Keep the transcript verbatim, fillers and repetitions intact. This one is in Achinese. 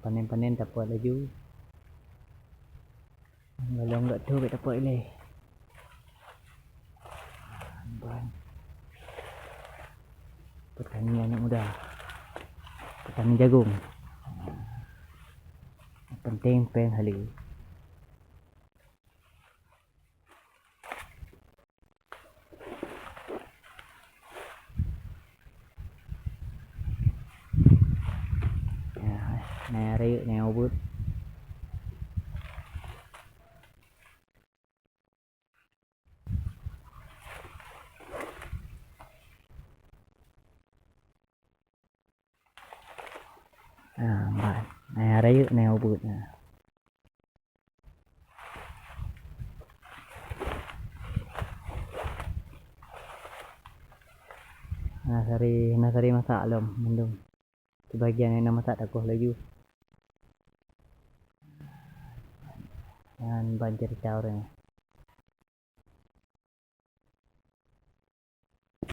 Panen-panen tapeuet laju. Golom gak tu bèk tapeuet ilèe. Petani aneuk muda. Petani jagong. Penting péng haleue. Ya, na rayeuk, na ubit. Ah, ban. Na rayeuk, na ubit. Na sari, na sari masak lom mandum. Sibagian nyang na masak takoh laju. Nyan ban cerita ureueng.